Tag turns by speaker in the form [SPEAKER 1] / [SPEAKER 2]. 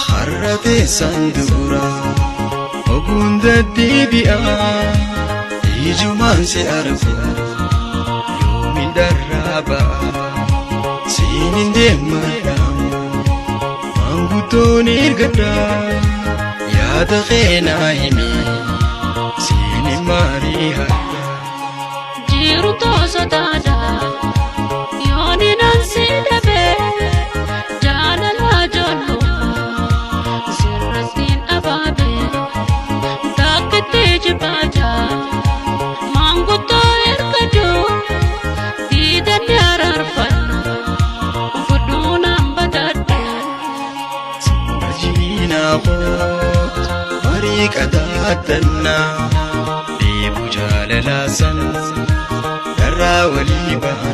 [SPEAKER 1] Har'a teessan dura oguun deddeebi'a, ijumaan si argu yoomin dharraa ba'a. Siin hin deemmadhaamu maanguddoon ergadha, yaada keenaa himi siin hin marii hadha.
[SPEAKER 2] Jiru toosotaadha yooni nan si dhabe, jaalala ijoollummaa sirrattiin abaabe takkitti jibaaja maanguddoo ergadhu diidanni araarfanna fudhuu nan badadhe.
[SPEAKER 1] Majiinaa koot marii qadaadannaa, deebu jaalalaa san darraa walii baha.